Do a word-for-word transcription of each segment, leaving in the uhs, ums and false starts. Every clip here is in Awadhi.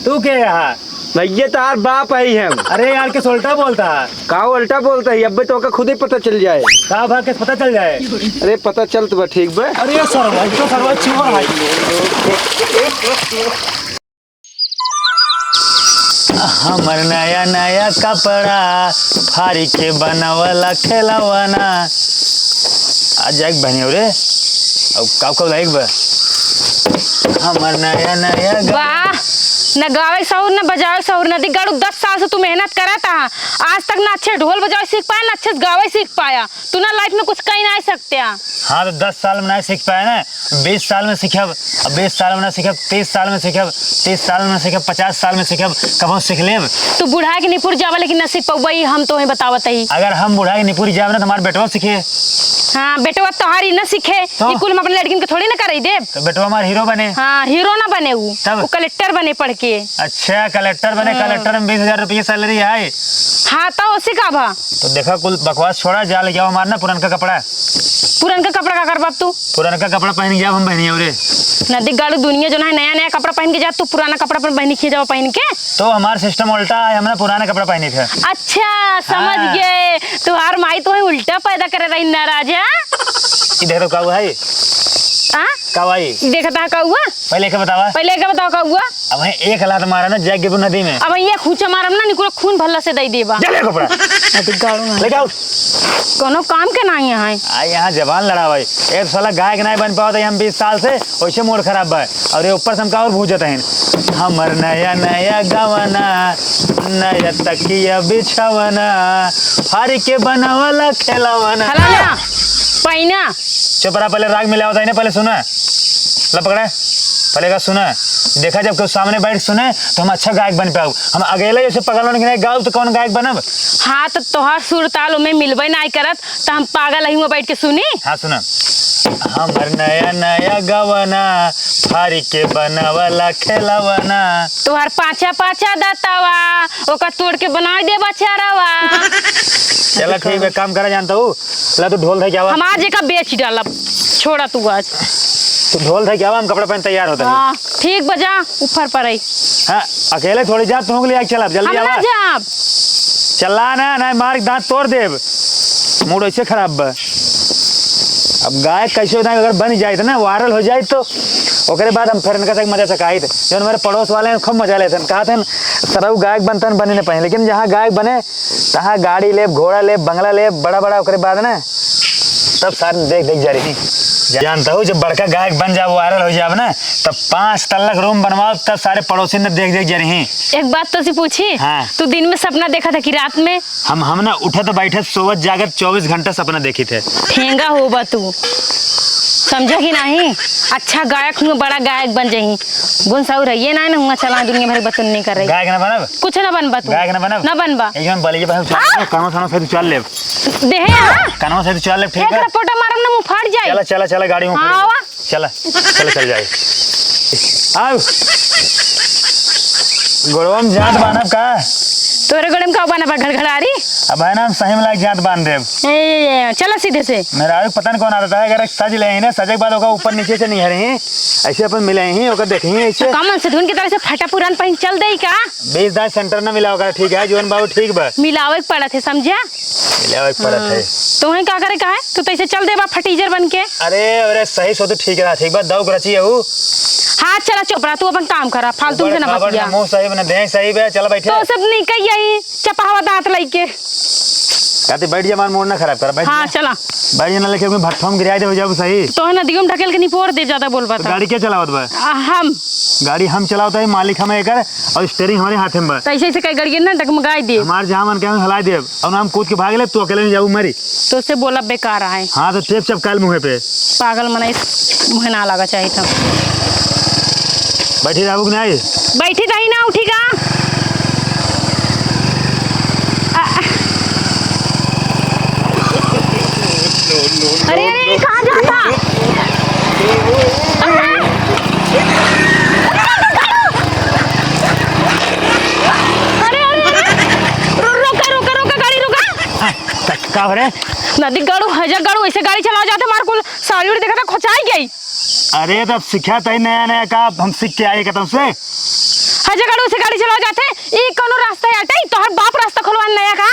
तू के यहाँ? भैया, तोहार बाप है हम। अरे यार, कैसे उल्टा बोलता है? का उल्टा बोलता है? अबे तोका खुदे पता चल जाए। का भा, कैसे पता चल जाए? अरे, पता चल तो बा, ठीक बा। अरे सरवा, तो सरवा चोर है। हमर नया नया कपड़ा, फारी के बनवला खेलवना। आ जाए के बहनी रे, अब का का लाइक बा? हमर नया नया ग- वाह, न गावे सहूर, न बजावे सहूर, नदी गाड़ू, दस साल से तू मेहनत करत हा, आज तक ना अच्छे ढोल बजावे सीख पाया, ना अच्छे से गावे सीख पाया। तू ना लाइफ में कुछ कहीं ना सकते हैं। हाँ, तो दस साल में ना सीख पाए ना, बीस साल में सीखब, अब बीस साल में ना सीखब, तीस साल में सीखब, तीस साल में सीखब, पचास साल में सीखब, कबो सीख लेब। तू बुढ़ा के निपुर जावा, लेकिन ना सीख पउबा, ई हम तोहे बतावत हई। अगर हम बुढ़ा के निपुर जाब ना, तो हमार बेटवा सीखे। हाँ, बेटवा तोहारी ना सीखे, तो? ई कुल हम अपने लड़किन के थोड़ी ना करई देब। तो बेटवा हमार हीरो बने। हाँ, हीरो ना बने ऊ, तब? ऊ कलेक्टर बने पढ़ के। अच्छा, कलेक्टर बने, हाँ। कलेक्टर में बीस हजार रुपये सैलरी है। हाँ, तो ओसे का भा? तो देखा, कुल बकवास छोड़ा, जा लेके आवा हमार ना पुरनका कपड़ा। पुरनका कपड़ा का करबा तू? पुरनका कपड़ा पहन के जाब हम बहनी रे। नदी गाड़ू दुनिया जो ना है, नया नया कपड़ा पहन के जा, तू पुराना कपड़ा अपन बहनी खींच जावा पहन के। तो हमार सिस्टम उल्टा है, हम ना पुराना कपड़ा पहने थे। अच्छा, समझ हाँ। गए। तुहार माई तोहे उल्टा पैदा करे रही ना राजा। ई देख तो का हुआ है? आ? का हुआ है? देखता है का हुआ? पहले के बतावा। पहले के बताओ का हुआ? अब वहीं एक लात मारा ना, जाके गिरबू नदी में। अब ये खूंचा मारम ना, निकुरा खून भल्ला से दई देबा। जा ले कपड़ा। अति गाड़ू ना। लेके आओ। कोनो काम के नाहीं है। आ, यहाँ जबान लड़ावे। एक साला गायक नाहीं बन पावत है हम बीस साल से, वैसे मूड खराब बा। और ये ऊपर से हमका और भूजत हैं। हमर नया नया गवना, नया तकिया बिछवना, फारी के बनावला खेलवना। हला ना, पैना। चुप रहा, पहले राग मिलावत है ना, पहले सुना। ला पकड़ा, पहले का सुना। देखा, जब कोई सामने बैठ के सुने, तो हम अच्छा गायक बन पाऊ। हम अकेले जैसे पगलवन के नहीं गाऊ, तो कौन गायक बनब? हाँ, तो तोहार सुर ताल ओमे मिलबे नाहीं करत, तो हम पागल ही हुआ बैठ के सुनी। हाँ, सुना। हमर नया नया गवना, फारी के बनवला खेलवना। तोहार पाँचा पाँचा दतवा, ओका तोड़ के बनाई देबा चारवा। चला ठीक बा, काम करा जानता हूँ। ला तू ढोल धइ के आवा। हमार जेका बेच डालब, छोड़ा तू आज। तू ढोल धइ के आवा, हम कपड़ा पहन तैयार होता है। हाँ, ठीक बा, जा ऊपर पर आई। हाँ, अकेले थोड़ी जा, तू ले आके चला, जल्दी हम ना आवा। जाब। चला ना, ना मार के दांत तोड़ देब। मूड ऐसे खराब बा। अब गायक कैसे ना अगर बन जाए तो ना, वायरल हो जाए तो ओकरे बाद हम फिर इनका से मजा चकाइत। जौन मेरे पड़ोस वाले हैं, खूब मजा लेते हैं, कहते हैं सरऊ गायक बनते हैं, बने नहीं पाए, लेकिन जहाँ गायक बने तहाँ गाड़ी लेब, घोड़ा लेब, बंगला लेब, बड़ा बड़ा, ओकरे बाद ना तब सारे देख देख जा रही। जानता हूँ, जब बड़का गायक बन जाब, वायरल हो जाब ना, तब पाँच तल्लक रूम बनवाओ, तब सारे पड़ोसी ने देख देख जा रही। एक बात तो सी पूछी, हाँ। तू दिन में सपना देखा था कि रात में? हम, हम ना उठत बैठत सोवत जागत चउबीस घंटा सपना देखी थे। ठेंगा होबा तू, समझा कि नहीं? अच्छा गायक हुआ, बड़ा गायक बन जाही। गुण साहू रहिए ना, ना हुआ चला दुनिया भर बतुन नहीं कर रही। गायक ना बनब? कुछ ना बनबा तू। गायक ना बनब? ना बनबा। एक जन बलिए बहन उछाल ले, कनवा सनवा से उछाल ले। देहे, हाँ? कनवा से उछाल ले, ठीक एक है? लपोटा मारम ना, मुंह फाड़ जाए। चला, चला, चला, गाड़ी में हाँ, उठा। आवा। चला, चला, चल जाए। आओ। गोड़वा में जात बांधब का? तोरे गोड़े में का बांधब, घड़घड़ारी? अब है ना, हम सही में लाग जात बांध देब। ए, ए, ए, चला सीधे से। मेरा आवे पता नहीं कौन आता है, अगर सज ले ही ना, सजे के बाद ओका ऊपर नीचे से निहरे ही, ऐसे अपन मिले ही, ओकर देखे ही ऐसे। तो का मन से धुन के तरह से फटा पुरान पहिन चल देई का? बीस दाई सेंटर ना मिलाओ कर, ठीक है, जीवन बाबू ठीक बा। मिलावे के पड़त है, समझा? मिलावे के पड़त है। हाँ। तोहे का करे का है? तू तो ऐसे चल देबा फटीजर बन के। अरे, अरे, सही सो तू ठीक रहा, ठीक बा, दऊ रची है ऊ। हाँ, चला चुप रहा, तू अपन काम करा, फालतू से ना बतिया। मुंह सही बा, देह सही बा, चला बैठे। तो सब नहीं कही यही चपहावा दांत लइके। काती बैठ जा, हमार मूड ना खराब कर, बैठ हाँ, जा। चला। बैठ जा, ना लेके अपने भट्ठों में गिराई दे, हो जाबू सही। तो है ना, दियो में ढकेल के निपोर दे, ज्यादा बोल तो बता। गाड़ी के चलावत बा? आ, हम। गाड़ी हम चलावत है, मालिक हम एकर, और स्टीयरिंग हमारे हाथे में बा। तो ऐसे, ऐसे कई गाड़ी ना डगमगाई दे। हमार जहाँ मन के हम हलाई देब, और हम कूद के भाग लेब, तू अकेले में जाबू मरी। तो से बोला बेकार है। हाँ, तो टेप चपकाल मुँहे पे। पागल मनाई मुँहे ना लगा चाहिए था। बैठी रहबू कि नहीं? बैठी रही ना, उठी का? आ, आ। अरे, अरे, ये कहाँ जाता? अरे, अरे, अरे, रो-, रोका, रोका, रोका, गाड़ी रोका। हाँ, का, का हो रे? नदी गाड़ू, हैजा गाड़ू, ऐसे गाड़ी चलाओ जाते, मार कुल साड़ी उड़ी देखा था, खोचाई गई। अरे, तब सीखा तही नया नया, का हम सीख के आए कतौ से? हर जगह से गाड़ी चलाओ जाते, ई कौनो रास्ता है? अटे, तोहर बाप रास्ता खोलवा नया का?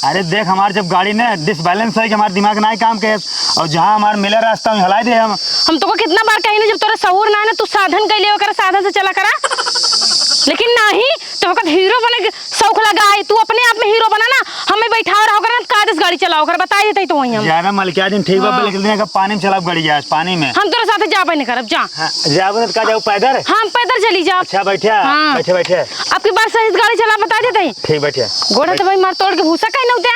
अरे देख, हमार जब गाड़ी ने डिसबैलेंस होई कि हमार दिमाग ना काम के, और जहाँ हमार मिले रास्ता, वहीं हलाई दे हम। हम तोको कितना बार कही ना, जब तोरा सहूर ना है ना, तू साधन कैले ओकर साधन से चला करा। लेकिन नाही, तो ओकर हीरो बने के शौक लगा है। तू अपने आप में हीरो बना ना, हमें बैठाओ रहो कर, कायदे से गाड़ी चलाओ कर, बताई देते ही तो वहीं हम। ज्यादा मलकिया दिन ठीक बा, हाँ। लेकिन दिन का पानी में चलाओ गाड़ी, आज पानी में। हम तोरे साथे जाबे नहीं करब, जा। हाँ, जाबे नहीं तो का जाओ पैदल? हम पैदल चली जाओ। अच्छा, बैठे, हाँ। बैठे, बैठे। अब की बार सही से गाड़ी चला, बता देते ही। ठीक, बैठे। गोड़ा तो भाई मार तोड़ के भूसा कहीं ना उठे।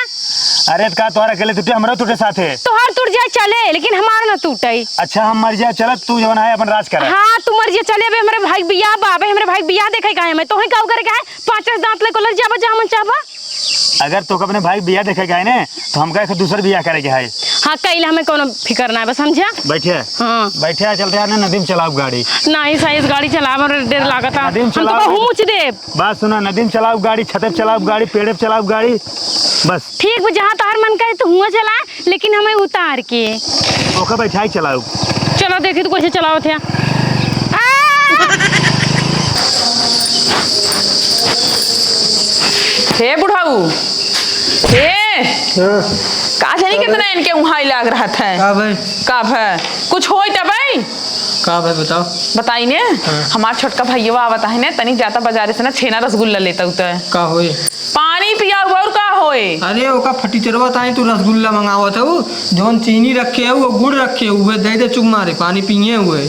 अरे, तो का तोहरा अकेले टूटे, हमरा टूटे साथे? तोहार टूट जाए चले, लेकिन हमार ना टूटे। अच्छा, हम मर जाए चलत, तू जवन है अपन राज कर। हाँ, तू मर जाए चले, अबे हमरे भाई बियाह बा, अबे हमरे भाई बियाह देखे का है, मैं तोहे का करे का है, पाँच दांत ले को लड़ जाबा, जहाँ मन चाहबा। अगर तोके अपने भाई बियाह देखे का है ने, तो हमका एक दूसर बियाह करे के है। हाँ, कइला हमें कोनो फिकर ना है, बस समझा। बैठे। हाँ। बैठे, चलते यार, नदी में चलाओ गाड़ी। नहीं, सही से गाड़ी चलावे में डर लागत है। नदी में हम तो चलाओ। कहूँ मुच देब। बात सुना, नदी में चलाओ गाड़ी, छते पे चलाओ गाड़ी, पेड़े पे चलाओ गाड़ी, बस। ठीक बा, जहाँ तोहार मन करे तो हुआं चला, लेकिन हमें उतार के। ओका बैठाई चलाओ। चलो देखी तो कैसे चलावत है। आ! हे बुढ़ऊ, हे, हाँ। का जानी कितना इनके उहाई लाग रहत है। का भाई? का भाई? कुछ होई तबई? का भाई बताओ। बताई ने, हाँ। हमार छोटका भैया आवत है ने, तनी जाता बाजारे से ना छेना रसगुल्ला लेता उतर। का होई? पानी पियाऊ और का होए? अरे ओका फटीचरवा ताई तू रसगुल्ला मंगावत हऊ, जौन चीनी रखे हऊ, वो गुड़ रखे हऊ, उहे दे दे चुप मारे, पानी पिए हुए।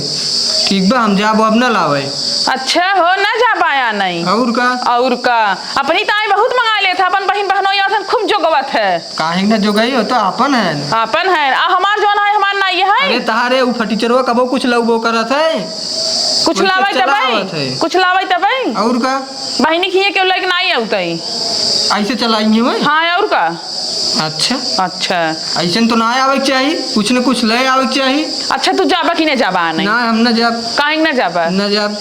ठीक बा, हम जाबो अब ना लावे। अच्छा हो, ना जा पाया नहीं। और का? और का? अपनी ताई बहुत मंगा लेत है, अपन बहिन बहनोई आवत है, खूब जोगवत है। काहे ना जोगाई हो, तो आपन है। आपन है, आ हमार जौन है, हमार नाई है। अरे तहारे उ फटीचरवा कबो कुछ लउबो करत है। कुछ वैसे लावे तबई, चलावत है। कुछ लावे तबई। और का? बहिनी खिए के लइक नाई आउतई। ऐसे चलाई है भाई? हाँ, और का? अच्छा। अच्छा। ऐसे तो ना आवे के चाही, कुछ न कुछ ले आवे के चाही। अच्छा, तू जाबा कि नहीं जाबा नहीं? ना, हम ना जाब। काहे ना जाबा? ना जाब।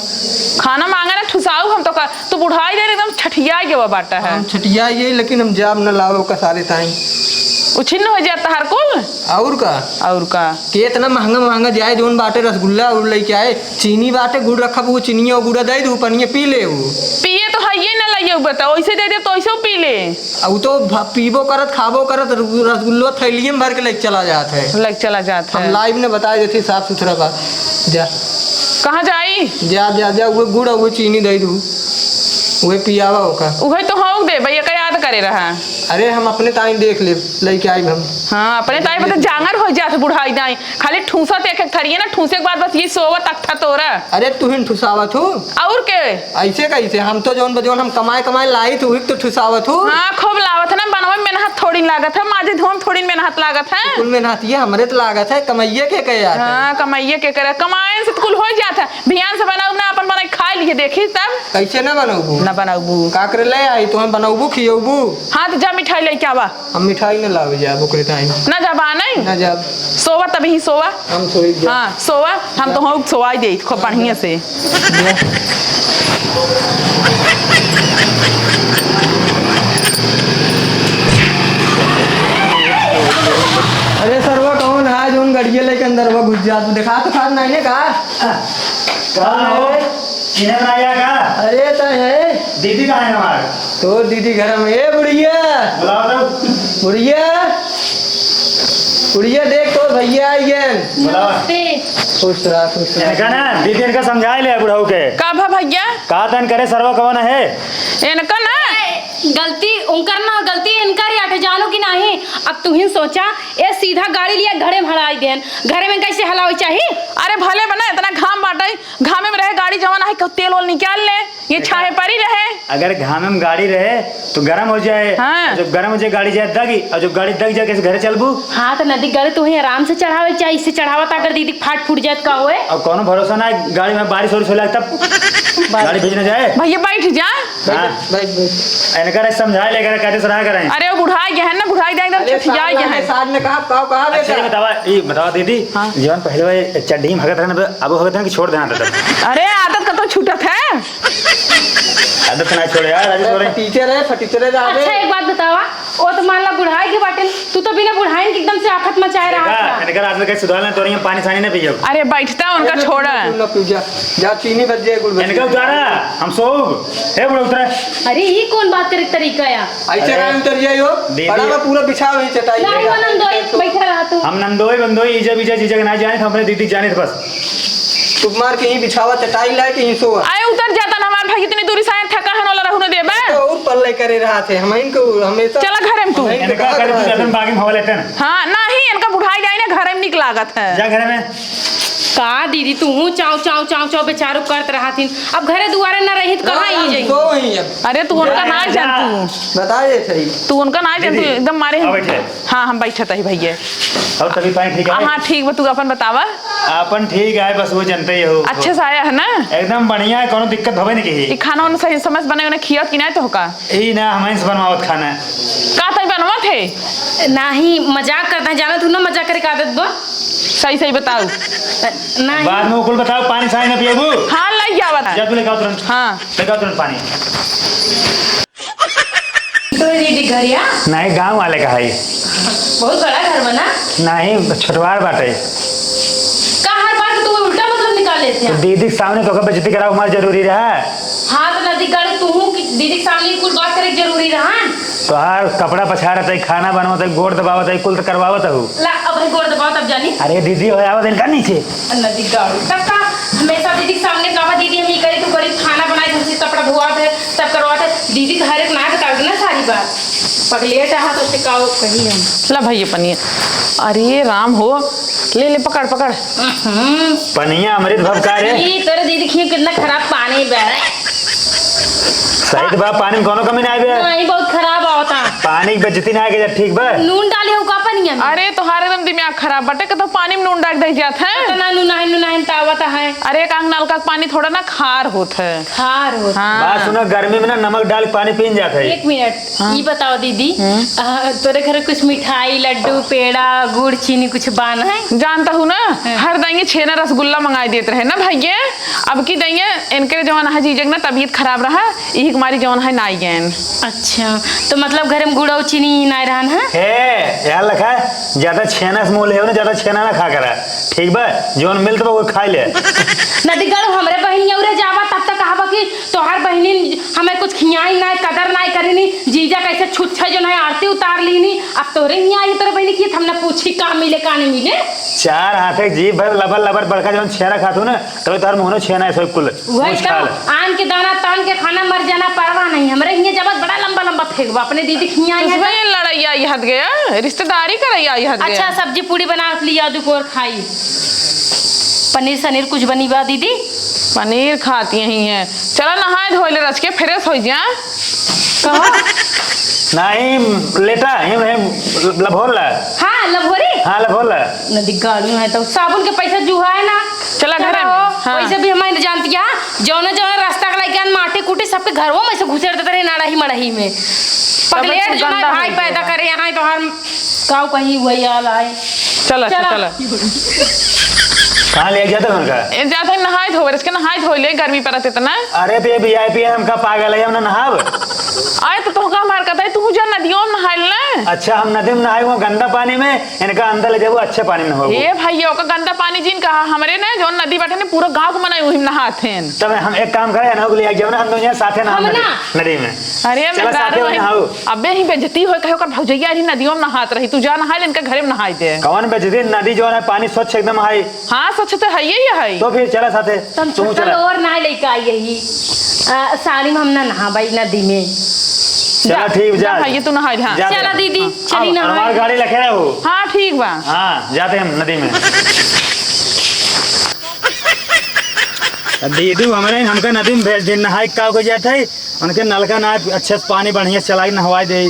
खाना मांगे ना ठुसाऊ, हम तो का, तू बुढ़ाई दे एकदम छठिया गवा बाटा है। हम छठिया गए, लेकिन हम जाब ना लावे का सारे ताई। उछिन्न हो जाता हर कुल। और का? और का? के इतना महंगा महंगा जाए, जौन बाटे रसगुल्ला और लेके आए, चीनी बाटे, गुड़ रखा, वो चीनी और गुड़ा दे दू, पनिया पी ले वो। पिए तो है ये ना लाइए, बता, वैसे दे दे तो वैसे पी ले। अब वो तो भ-, पीबो करत, खाबो करत, रस-, रसगुल्लो थैलिए में भर के लेके चला जात है। लेके चला जात हम है। लाइव ने बताए देते, साफ सुथरा बात। जा। कहाँ जाई? जा, जा, जा, वो गुड़ और वो चीनी दे दू, वो पियावा ओका। उहे तो हम दे भैया का याद करे रहा। अरे हम अपने ताई देख ले, लेके आई हम। हाँ, अपने ताई बता जांगर हो जात बुढ़ाई दाई। खाली ठूसत एक एक थरिये ना, ठूसे के बाद बस ये सोवत अट्ठा तोरा। अरे तू ही ठुसावत हो। और के? ऐसे कैसे? हम तो जौन बजौन हम कमाए कमाए लाई, तू ही तो ठुसावत हो। हाँ, खूब लावत है ना, बनवे में मेहनत थोड़ी लागत है, माजे धोम थोड़ी मेहनत लागत है। कुल मेहनत ये हमरे तो लागत है, कमाइए के कहे यार। हाँ, कमाइए के करे, कमाए से तो कुल हो जात है। भियान से बनाऊ ना, अपन बनाई खा लिए, देखी तब। कैसे ना बनौबू? ना बनौबू। का करे ले आई, तो हम बनौबू, खियौबू। हाँ, तो जा मिठाई लेके आवा। हम मिठाई न लावे जाब ओकरे ताई। ना जाबा नहीं? ना जाब। सोवा तभी ही सोवा। हम सोई जाब। हाँ, सोवा। हम तो हम सोवाई दे खूब बढ़िया से। अरे सरवा कौन है जोन गड़िया लेके अंदर वो घुस जात? देखा तो खात नहीं ने का? का हो? चिन्हत ना आया का? अरे, त है। दीदी कहाँ है हमार? तो दीदी घर में। ए, बुढ़िया। बुलाओ तो। बुढ़िया। बुढ़िया, देख, तो भैया आई गए। बुलाओ। नमस्ते। खुश रहा, खुश रहा। इनका ना, दीदी इनका समझा ले बुढ़ऊ के। का भा भैया? का तन करे सरवा कौन है? इनका ना। गलती उनकर ना, गलती इनकर ही आटे, जानो कि नहीं? अब तुहिन सोचा, ए सीधा गाड़ी लिया घरे में हलाई देन। घरे में कैसे हलावे चाही? अरे भले बना, इतना घाम बाटे, घामे में रहे गाड़ी जवन आहे, तेल ओल निकाल ले, ये छाहे परी रहे। अगर घामे में गाड़ी रहे तो गरम हो जाए, हाँ। और जब गरम हो जाए गाड़ी जाए दगी, और जब गाड़ी दग जाए कैसे घरे चलबू? हाँ, तो नदी गाड़ी तो वहीं आराम से चढ़ावे चाहे, इससे चढ़ावा तो अगर दीदी फाट फूट जाए तो का होए? अब कौनो भरोसा ना है, गाड़ी में बारिश वारिश हो जाए तब गाड़ी भीज ना जाए। भैया बैठ जा। हाँ। बैठ, बैठ। इनका रे समझाए ले, इनका कहते सलाह करें। अरे वो बुढ़ाई गए हैं ना, बुढ़ाई जाए एकदम अरे छठियाई गए हैं। साथ में कहा, कहा, कहा अच्छा, ये बेटा? बतावा, ये बतावा दीदी, हाँ। जीवन पहले वाली चड्ढी में हगत रहना तो अब हगत रहना कि छोड़ देना था तब? अरे आदत का तो छूटत है। आदत ना छोड़े यार, आदत छोड़े। फटीचर है, फटीचर है, आदत। अच्छा, एक बात बतावा, ओ तो मान ला बुढ़ाई के बाटे, तू तो बिना बुढ़ाइन के एकदम से आफत मचाए रहा देखा, था। इनकर आदत के सुधार ले, तोरी हम पानी सानी ना पियब। अरे बैठता उनका अरे छोड़ा। तू ना पी जा, जा चीनी बच जाए, गुड़ बच इनका जाए। उतारा, हम सोब। हे बुढ़ा उतरा। अरे ये कौन बात करे के तरीका या? ऐसे अरे। कहाँ उतर जाए हो? दे बड़ा दे। बा पूरा बिछाव ही चटाई। ना, वो नंदोई बैठा रहा तू। हम नंदोई बंदोई, इजा बीजा जीजा के ना जाने, हम अपने दीदी के जाने थे बस। चुप मार के ही बिछावा, चटाई लाए के ही सोवा। आए उतर जाता ना हमार भाई, इतनी दूरी से आए, थका हन वाला रहू न देबे। तो और पल्ले करे रहा थे, हम इनको हमेशा चला घरे में तू। हम इनको इनका कहा करे तू रहा थे। जतन बागी में हवा लेते ना। हाँ, नहीं, इनका बुढ़ाई जाए ना, घरे में निक लागत है। जा घरे में। का दीदी, तू हूँ चाव, चाव, चाव, चाव बेचारू करत रहा थी। अब घरे दुआरे न रही तो कहाँ ही हाँ, जाई? सो ही अब। अरे तू उनका जा, ना जा। जान तू। बता दे सही। तू उनका ना जान तू, दीदी, एकदम मारे हम। आ बैठे। हाँ, हम बैठे तही भैया। और तभी पानी ठीक है? हाँ, ठीक बा, तू अपन बतावा। आपन ठीक है, बस वो जनते ही हो। अच्छे से आया है ना? एकदम बढ़िया है, कोनो दिक्कत भवे नहीं कही। ई खाना उन्हें सही समझ बने, उन्हें खियावत कि नहीं तो का? ई ना, हम से बनवावत खाना। का तई बनवत है? नाही, मजाक करता है, जाना तू ना मजाक करे के आदत बा। सही सही बताऊ। नाही। बाद में वो कुल बताओ, पानी सानी ना पियबू? हाँ, लई जावत है। जा तू लेके आओ तुरंत। हाँ। लेके आओ तुरंत पानी। तोरे दीदी घर या? नहीं, गाँव वाले का है। बहुत बड़ा घर बना? नहीं, छोटवार बाटे। का हर बात तू उल्टा मतलब निकाले थे? तो दीदी के सामने तो ओकर बेइज्जती करावल हमार जरूरी रहा? हाँ, तो नदी गाड़ी तू हूँ कि दीदी के सामने कुल बात करे के जरूरी रहा? तोहार कपड़ा पछाड़त है, खाना बनवत है, गोड़ दबावत है, कुल तो करवावत हूँ। ला, अब है गोड़ दबाओ तब जानी। अरे दीदी हो आवत इनका नीचे। नदी गाड़ी तब का हमेशा दीदी के सामने कहा, "दीदी हम ई करी, तू करी, खाना बनाई, हमसे कपड़ा धोआ दे, सब करवा दे।" दीदी तो हर एक ना बता देना सारी बात। पगलेट आहा तो उससे का कही हम। ला भैया पनिया। अरे राम हो, ले ले पकड़ पकड़। हम्म। पनिया अमृत भव का रे? ई तोरे दीदी खियो कितना खराब पानी बे। सही तो बा, पानी में कोनो कमी ना आवे। नहीं, बहुत खराब आवता। पानी के बेइज्जती ना आवे, ठीक बा? नून डाले हो का पनिया में? अरे तोहार एकदम दिमाग खराब बाटे, के तो पानी में नून डाल दे जात है। तो ना नून है, नून है, तावत है। अरे एक आंग नलका के पानी थोड़ा ना खार होत है। खार होत। हाँ। बात सुनो, गर्मी में ना नमक डाल के पानी पीन जात है। एक मिनट, हाँ। ई बताओ दीदी, हम्म। आ, तोरे घर कुछ मिठाई, लड्डू, पेड़ा, गुड़, चीनी कुछ बान है? जानता हूँ ना, हाँ। हर दाइये छेना रसगुल्ला मंगाई देत रहे ना भैया। अब की दाइये इनके जवन है जीजक ना तबीयत खराब रहा, यही कुमारी जवन है ना आई गैन। अच्छा, तो मतलब घर में गुड़ और चीनी ना रहन है? हे, यार लखा, ज्यादा छेना से मुँह ले हो ना, ज्यादा छेना ना खा करा, ठीक बा? जवन मिलत बा वो खा ले। नदी गाड़ू हमरे बहिन उरे जावा तब तक कहबा कि तोहार बहिनी हमें कुछ खियाई ना, कदर ना करेनी, जीजा कैसे छुच्छे जो ना आरती उतार लीनी। अब तोरे हियाँ आई तोरे बहिनी की हम ना पूछी का मिले का नहीं मिले। चार हाथे जीभ भर लबर लबर बड़का जवन छेना खातू ना, तबे तोहार मुँह में छेना है सब कुल। वही पूछ तो खा ले। आन के दाना तान के खाना मर जाना परवाह नहीं। हमरे हियाँ जबत बड़ा लंबा लंबा फेंकबा अपने दीदी खियाई है तो। ये लड़ाई आई हद गया, रिश्तेदारी करैया आई हद गया। अच्छा सब्जी पूड़ी बना लिया दुकोर खाई। पनीर सनीर कुछ बनी बा दीदी? पनीर खाती यही है। चला नहाए धोए ले रच के fresh हो जा। कहो। नहीं, लेटा, हिम, हिम, लभोर ला। हाँ, लभोरी? हाँ, लभोर ला। नदी गाड़ू है तो साबुन के पैसा जुहा है ना। चला चला घरे में। हो, हाँ। वैसे भी हमारे जानती है, जौने जौने रास्ता के लइके आन माटी कूटी सबके घरों में से घुसेड़ देते रहे नाड़ही मड़ही में। पगलेट जो ना भाई पैदा करे यहाँ तो हर गाँव कहीं वही हाल आए। चला, चला। चला। कहाँ ले जाते हैं उनका? ए, जाते हैं नहाए धोए, इसके नहाए धोए ले, गर्मी पड़त इतना। अरे तो ये VIP है, हमका पागल है, हम ना नहाब। अरे तो तुमका हमार कहता है, तू जा नदियों में नहाए ले। अच्छा, हम नदी में नहाए हुए गंदा पानी में, इनका अंदर ले जाओ, अच्छे पानी में नहाओ। ए भैया, ओका गंदा पानी जिन कहा, हमरे ने जौन नदी बाटे ने, पूरा गाँव के मनई उही में नहात हैं। तब हम एक काम करें, इन्हों को ले जाओ ना, हम दोनों यहाँ साथे नहाओ हम नदी, ना। नदी में। अरे चला, मेहरारू साथे में है। नहाओ। अबे ही बेइज्जती होए, कहे ओकर भौजैया रही नदियों में नहात रही, तू जा नहाए ले, इनका घरे में नहाए दे। कौन बेइज्जती? नदी जो है पानी स्वच्छ एकदम है। हाँ, स्वच्छ तो है ही है। तो फिर चला साथे। तुम तू छक्कल चला। और ना लेके आई यही। आ, साड़ी में हम ना नहा भाई नदी में। चला जा। ठीक, जा। जा भाई, तू नहाए ले, हाँ। जाते चला हैं। दीदी, हाँ। चली आओ, नहाए। हमार गाड़ी लखे रहो। हाँ, ठीक बा। हाँ, जाते हैं हम नदी में। दीदी हमरे, हमका नदी में भेज दे, नहाए का हो जात है। उनके नलका ना अच्छे से पानी बढ़िया से चलाई नहवाई दे।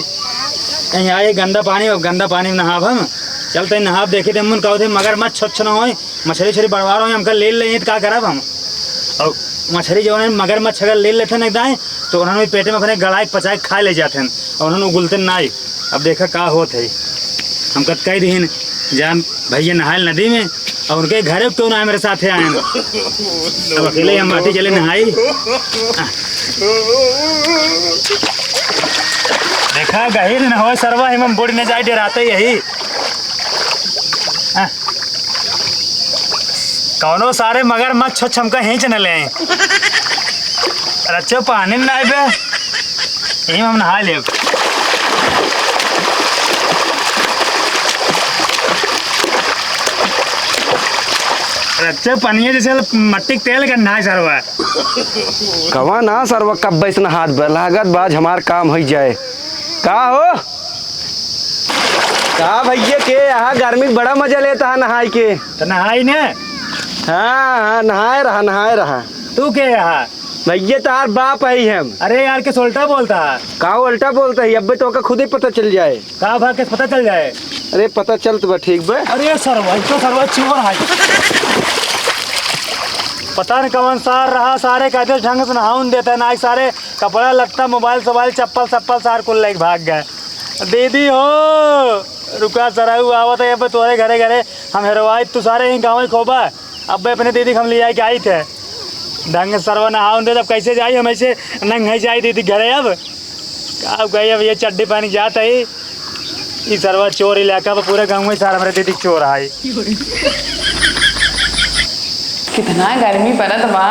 कहीं आए गंदा पानी और गंदा पानी में नहाब हम। चलते नहाब, देखी दे मन का होते, मगरमच्छ स्वच्छ न होए, मछली उछली बड़वार होए, हमका ले ले तो का करब हम। और मछली जो है मगरमच्छ अगर ले लेते न दाएँ तो उन्होंने पेट में अपने गलाए पचाए खा ले जाते हैं और उन्होंने उगलते ना आई। अब देखा का होत है। हम कत कह दीन जा भैया नहाए नदी में, और उनके घरे क्यों ना मेरे साथे आए हैं। अब अकेले हम माटी चले नहाई। देख खा गहिर न होए सरवा, हिमन बुड़ न जाए, डराते यही। हाँ। कौनो सारे मगरमच्छ छोछ हमका हींच न लें। अरे अच्छो पानी न आए बे, यही हम नहा लेब। अरे अच्छो पानी है जैसे मट्टी के तेल का नहाए सरवा। कवा ना सरवा, कब्बे से नहात बा, लागत बा आज हमार काम होइ जाए। का हो? का भैया के यहाँ गर्मी के बड़ा मजा लेता है नहाई के? तो नहाई ने। हाँ, हाँ, नहाए रहा, नहाए रहा। तू के यहाँ? भैया, तार बाप है हम। अरे यार, के उल्टा बोलता है। का उल्टा बोलता है? अब्बे तो का खुद ही पता चल जाए। का भा के पता चल जाए? अरे, पता चल तो बा, ठीक बा। अरे सरवा, ई तो सरवा चोर है। पता न कौन सार रहा, सारे कहते ढंग से नहाउन देते ना, सारे कपड़ा लत्ता, मोबाइल सोबाइल, चप्पल सप्पल, सार कुल लेके भाग गए। दीदी हो, रुका सरऊ, आवत है अब तोरे घरे घरे, हम हेरवाई, तू सारे ही गाँव ही खोबा। अब्बे अपने दीदी के हम लियाई के आई थे। ढंग से सरवा नहाउन दे, तब कैसे जाई हम ऐसे नंगे जाई दीदी के घरे अब? का कही अब ये चड्डी पहनी जात है। ई सरवा चोर इलाका बा, पूरा गाँव में सारा हमरे दीदी के चोर आई। कितना गर्मी पड़त बा।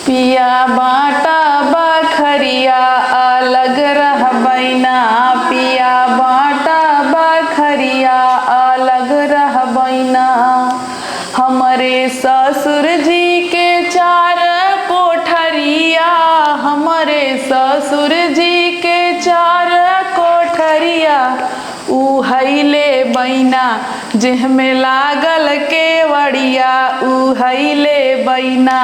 पिया बाटा बखरिया अलग रहबैना, पिया बाटा बखरिया अलग रहबैना। हमरे ससुर जी के चार कोठरिया, हमरे ससुर जी के चार कोठरिया। उहैले बैना जेह में लागल केवड़िया, उहैले बैना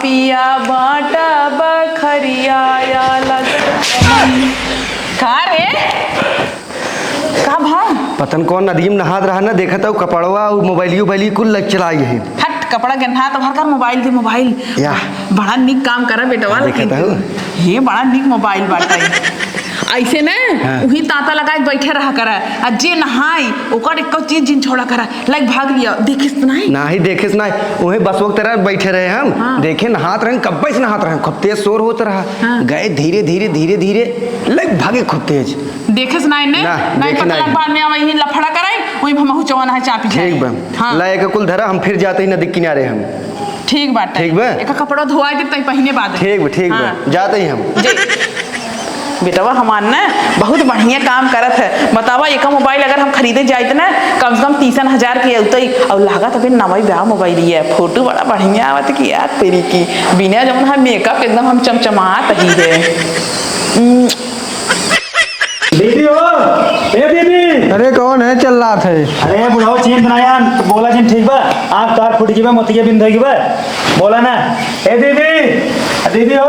पिया बाटा बखरिया या लग। का रे? का भा? पतन कौन नदी में नहात रहा ना, देखत हूँ कपड़वा और मोबाइलियो उबाइलियो कुल लग चला आई है। हट, कपड़ा के नहा तो भर कर मोबाइल दे, मोबाइल। या। बड़ा निक काम करा बेटवा, देखत लेकिन हूँ। हे बड़ा निक मोबाइल बाटे। ऐसे ना, हाँ। उही तांता लगाए के बैठे रहा करा। आ जे नहाई, ओकर एको चीज जिन छोड़ा करा। लाइक भाग लिया, देखिस तो नहीं? नाही, देखिस नाही। उहे बसवो के तरह बैठे रहे हम। हाँ। देखे नहात रहे, कब्बे से नहात रहे। खूब तेज शोर होत रहा। हाँ। गए धीरे, धीरे, धीरे, धीरे, लाइक भागे खूब तेज। देखिस नाही ने? ना, नहीं, देखिस पता नाही। लग बाद में अब यही लफड़ा कराई, वही हम चौवन है चापी जाए। ठीक बा। हाँ। ला एक कुल धरा, हम फिर जाते ही नदी किनारे हम। ठीक बाटे। ठीक बा? एका कपड़ा धोआ दे, तई पहिने बाद। ठीक बा, ठीक बा। हाँ। जाते ही हम। जी। बेटवा हमार न बहुत बढ़िया काम करत है। बतावा, एका मोबाइल अगर हम खरीदे जाइत न, कम से कम तीसन हजार के अउतई। और लागत अबे नवाई बा मोबाइल ये। फोटो बड़ा बढ़िया आवत कि यार तेरी की। बिना जौन है मेकअप एकदम हम चमचमात ही है। उम। दीदी हो, ए दीदी। अरे कौन है चिल्लात है? अरे बुढ़ाओ, चीन ना यार, बोला जिन ठीक बा? आँख तार फूट गई बा, मोतिया बिंद होई गई बा। बोला ना। ए दीदी, दीदी हो।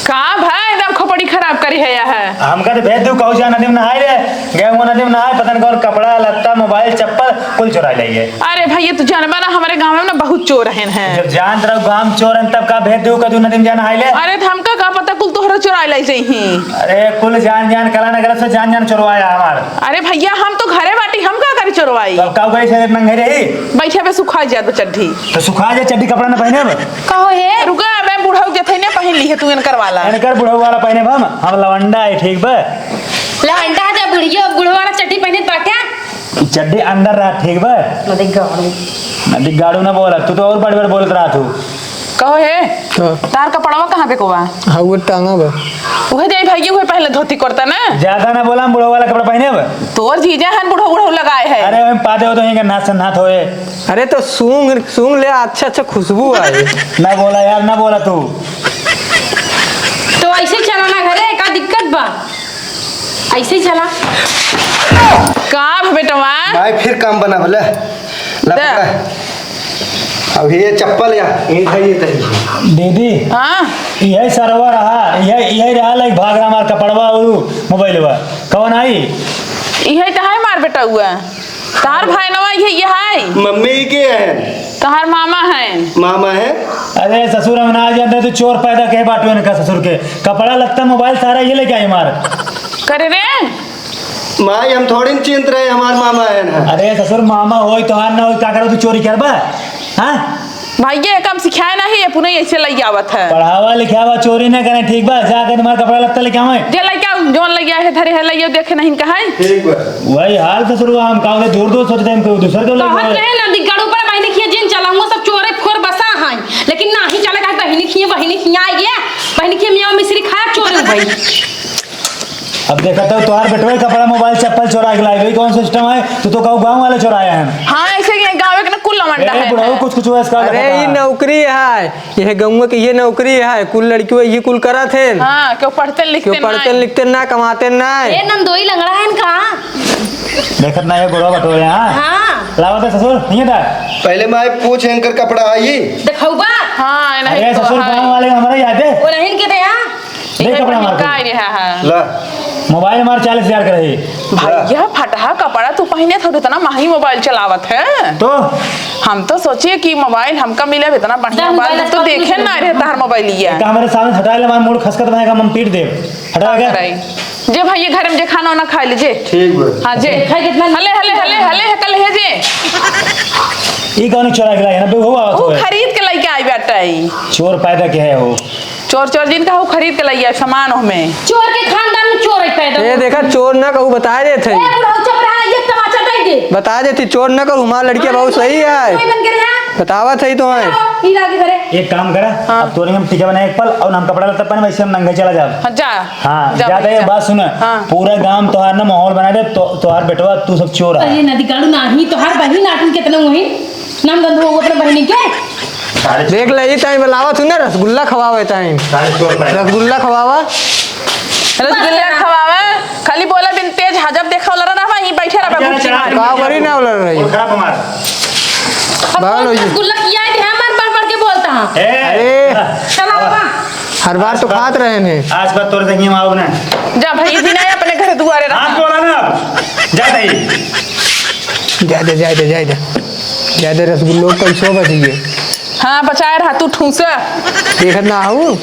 का भाई, एकदम खोपड़ी खराब करी है या है? हमका तो भेज दू, कहू जा नदी में नहाए रे। गए हुआ नदी में नहाए, पता नहीं कौन कपड़ा, लत्ता, मोबाइल, चप्पल, कुल चुरा ले गए। अरे भैया, तू जानबा ना, हमारे गाँव में ना बहुत चोर हैं, हैं। जब जानत रहो गाँव में चोर हैं, तब का भेज दू, कदू नदी में जा नहाए ले? अरे तो हमका का पता, कुल तोहरा चुरा ले जइहीं। अरे कुल जान जान कला न गलत से जान जान चोरवाया हमार। अरे भैया, हम तो घरे बाटी, हम का करी चोरवाई? तो अब का करी से नंगे रही? बैठे पे सुखा जात बा चड्ढी। तो सुखा जाए चड्ढी, कपड़ा ना पहने अब। कहो हे? रुका, मैं बुढ़ऊ जथे ने पहन ली है, तू इनकर वाला। इनकर बुढ़ऊ वाला पहने हम, हम लवंडा है, ठीक बा? लवंडा है, बुढ़ियो, बुढ़ऊ वाला चड्ढी पहने बाटे। ई चड्ढी अंदर रहा, ठीक बा? नदी गाड़ू। नदी गाड़ू ना बोला, तू तो और बड़ बड़ बोलत रहा तू। कहो हे, हाँ। तार कपड़वा कहाँ पे कोवा? हाँ, वो टांगा बा। उहे दे भैया, उहे पहले धोती कुर्ता ना। ज्यादा ना बोला, हम बुढ़ऊ वाला कपड़ा पहने अब। तोर जीजा हन बुढ़ऊ बुढ़ऊ लगाए है। अरे, हम पादे हो तो यहीं का नाच नाथ होए। अरे, तो सूंघ, सूंघ ले, अच्छा, अच्छा खुशबू आए। ना बोला यार, ना बोला तू। तो ऐसे ही चला ना घरे, का दिक्कत बा? ऐसे ही चला। का भ बेटवा? भाई, फिर काम बना भले। ला दे। पकड़ा। अब ये चप्पल या, ये था, ये था। दीदी, हाँ? यही सरवा रहा, यही, यही रहा, लाइक भाग रहा हमार कपड़वा और मोबाइलवा। कौन आई? यही तो है मार बेटा हुआ। तार भाई नवा ये, ये है। मम्मी के है? तहार मामा है। मामा है? अरे ससुर, हम ना जानते, तू चोर पैदा के बाटू इनका ससुर के। कपड़ा लत्ता मोबाइल सारा ये लेके आई मार। करे रे। माई, हम थोड़ी न चिंत रहे, हमार मामा है ना। अरे ससुर, मामा होई तोहार ना होई, का करो तू चोरी करबा? हाँ? भाई ये काम सिखाए नहीं, ये पुनः ऐसे लई आवत है। पढ़ावा लिखावा चोरी ना करें, ठीक बा? जाके तुम्हारा कपड़ा लत्ता लेके आवे। जे लइका जौन लइया है धरे है, लइयो देखे नहीं कहाई। ठीक बा। वही हाल ससुरवा, हम काहे जोर दो, सोचते हम कोई दूसर के लइया कहत है। रहे ना, दिगड़ू पर बहिनी खिया जिन चलाऊंगा, सब चोरे फोर बसा हैं, लेकिन नाही चले, कहे बहिनी खिया, बहिनी खिया आई है, बहिनी खिया मियाँ मिश्री खाया, चोरे हो भाई। अब देखा तो तोहार बेटवा कपड़ा, मोबाइल, चप्पल चोरा के लाई, वही कौन सिस्टम है? तू तो कहू गाँव वाले चोराया है। हाँ, ऐसे ही गाँव के ना कुल लवंडा ए, है। बुढ़ऊ कुछ कुछ वैस का अरे, देखा ये था। नौकरी है। यह गौवा के ये नौकरी है, कुल लड़कियों ये कुल करत हैं। हाँ, क्यों पढ़ते लिखते क्यों पढ़ते नाय। लिखते ना, कमाते ना। ए नंदोई लंगड़ा है इनका। देखत ना ये गोड़वा बटोरे, हाँ? हाँ। लावा तो ससुर, नहीं था। पहले माई पूछ इनकर कपड़ा आई। देखौबा? हाँ, नहीं अरे तो ससुर, है। गाँव वाले हमारा याद है। वो नहीं के दे, हाँ? देख कपड़ा हमार का को। रहा है। ला। मोबाइल हमार चालीस हजार के रही। भैया, फटहा कपड़ा तू पहिने था, इतना महंगी मोबाइल चलावत है। तो? हम तो सोचिए कि मोबाइल हमका मिले, इतना बढ़िया दाम मोबाइल, मोबाइल तो तो देखे कुछ ना नहीं। रहे तार मोबाइल ये। एक हमारे सामने हटा ले, हमारे मूड खसकत रहेगा, हम पीट दे। हटा का के? कराई। जे भाई, ये घर में जे खाना वाना खा लीजिए। ठीक बा। हाँ, जे। देखा कितना हले, हले, हले, हले, हकल है जे। ई कौन चोरा के लाई है ना, बेहुआ आवत वो होए। खरीद के लेके आई बेटा ई। चोर पैदा के है हो। चोर, चोर जिन का हो, खरीद के लइया सामान हमें। चोर के खानदान में चोर है पैदा। ए, देखा, चोर ना कहू, बता देत है। ए, बुढ़ऊ, चुप रहा, एक तमाचा दे दे। बता देती, चोर ना कहू, हमार लड़किया बहुत सही है। कोई बन के रहा। बतावत है तो है। आओ, ई लागे घरे। एक काम करा, हाँ। अब तोरे हम टीका बना एक पल और हम कपड़ा लत्ता पहने, वैसे हम नंगे चला जाब। हाँ, जा। हाँ, जा जाते भैया, एक जा। बात सुन, हाँ। पूरा गांव तोहार ना माहौल बना दे, तो, तोहार बेटवा तू सब चोर है। अरे नदी कालू नाही, तोहार बहिन आटन कितना हुई? नाम गंध हो अपने बहिनी के? साढ़े देख ले, ई ताई बुलावा तू ना, रसगुल्ला खवावे ताई। साढ़े सौ रुपए। रसगुल्ला खवावा। रसगुल्ला खवावा, खाली बोला बिन तेज, हाँ, जब देखा वाला रहा, वहीं बैठे रहा, अच्छा, गुच्ची अच्छा, मार। का करी ना वाला रही। वो खराब हमार। अब बाल हो जी। रसगुल्ला किया है, ध्यान मार, बढ़ बढ़ के बोलता हाँ। ए, अरे। चला, चला, बाबा। हर बार तो खात रहे ने। आज बात तोड़ देंगे, हम आओ ना। जा भाई, जी नहीं, अपने घर दुआरे रहा। हाथ बोला ना अब। जा दही। जाए दे, जाए दे, जाए दे। जाए दे, रसगुल्लो कैसो बचिए। हाँ, बचाए रहा तू ठूसा। देखत ना आऊ।